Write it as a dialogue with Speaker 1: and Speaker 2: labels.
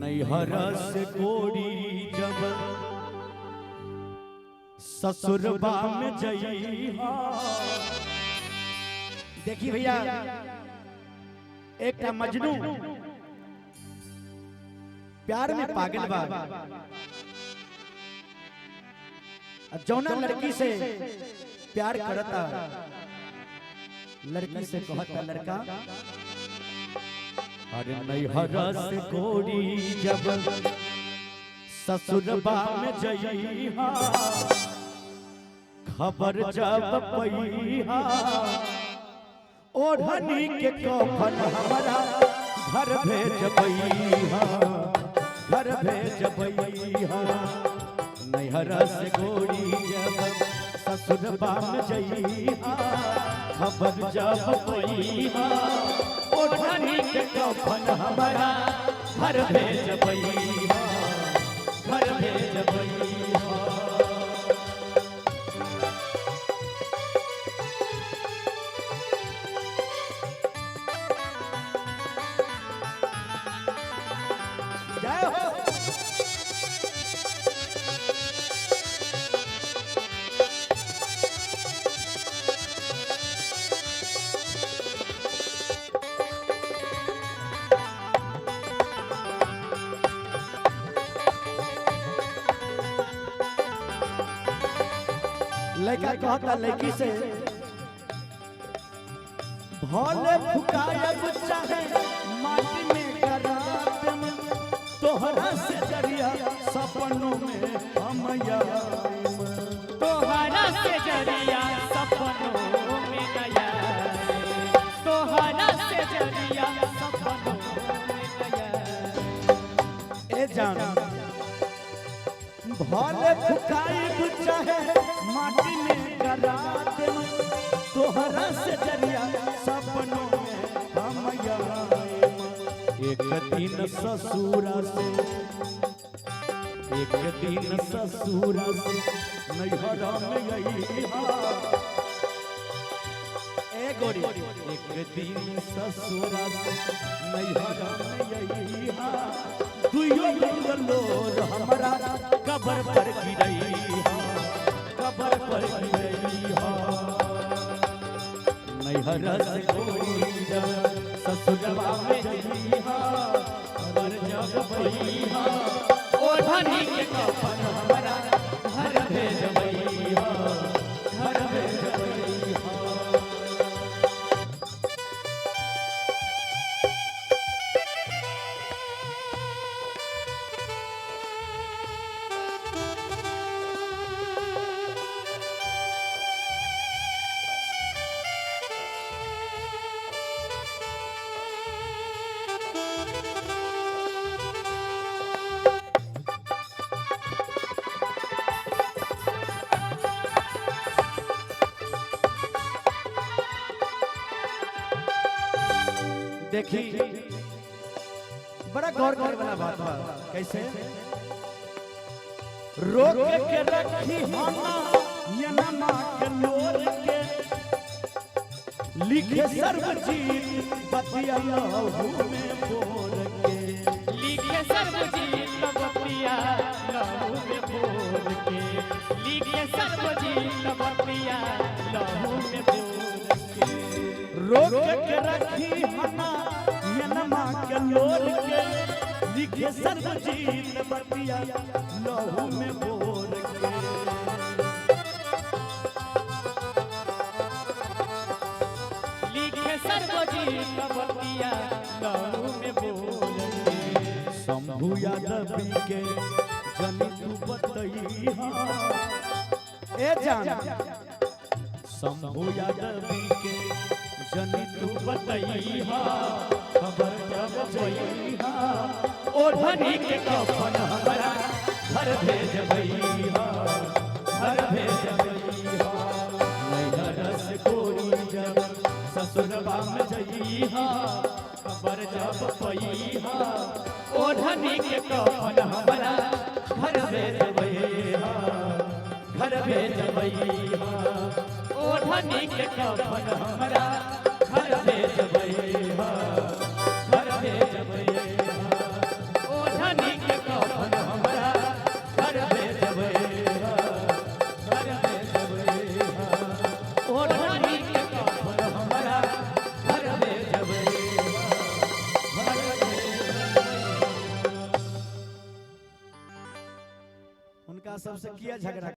Speaker 1: नैहर से गोरी जब ससुरबा में जइहा।
Speaker 2: देखी भैया, एक मजनू प्यार में पागल बा। आ जौना लड़की से प्यार करता, लड़की से कहता लड़का,
Speaker 1: अरे नैहर से गोरी जब ससुरबा में जइहा, खबर जब पइहा, ओढ़नी के कफन हमारा घर भेजबइहा, घर भेजबइहा। नैहर से गोरी जब ससुरबा में जइहा, खबर जब पइहा, ओढ़नी के कफन हमारा घर भेजबइहा, घर भेजबइहा।
Speaker 2: जय हो। लड़का कहता लड़की से,
Speaker 1: भले फुकायब चाहे माटी में करात में, तोहरा से जरिया सपनों में हम आइम।
Speaker 3: तोहरा से जरिया सपनों में नया, तोहरा से जरिया सपनों में नया।
Speaker 2: ए जान,
Speaker 1: भले फुकायब चाहे माटी में करात में, तोहरा से जरिया सपनों में हम आइम। एक दिन ससुरा से, एक दिन ससुरा से नैहरा में अइहा।
Speaker 2: ए गोरी,
Speaker 1: एक दिन ससुरा से नैहरा में अइहा, दुइयो बंगलोर हमारा कबर पर गिरैहा, कबर पर गिरैहा। नैहरा से गोरी जब ससुरवा में जइहा, खबर जब पइहा,
Speaker 3: ओढ़नी के
Speaker 1: कफन हमारा घर भेजबइहा, घर भेजबइहा।
Speaker 2: देखी, बड़ा गौर करे वाला बात बा। कैसे
Speaker 1: रोक के रखी हना ये नमा के लोर के, लिखे सर्वजीत बतिया लहू में बोर के।
Speaker 3: लिखे सर्वजीत बतिया लहू में बोल के, लिखे सर्वजीत बतिया लहू में बोल के।
Speaker 1: रोक के रखी हना ये नमा के लोर के, लिखे सर्वजीत बतिया लहू में बोर के।
Speaker 3: लिखे सर्वजीत बतिया लहू में बोल के।
Speaker 1: शंभु यादव के जनी तू बतैहा,
Speaker 2: ए जान,
Speaker 1: शंभु यादव के जनी तू बतैहा, खबर जब जइहा, ओढ़नी के कफन हमारा घर भेजबइहा, घर भेजबइहा। नैहर से गोरी जब ससुरबा में जइहा, खबर जब पइहा,
Speaker 3: ओढ़नी के
Speaker 1: कफन हमारा घर भेजबइहा, घर भेजबइहा।
Speaker 3: ओढ़नी के
Speaker 1: कफन हमारा घर भेजबइहा, घर भेजबइहा।
Speaker 3: ओढ़नी
Speaker 1: उनका सबसे किया झगड़ा।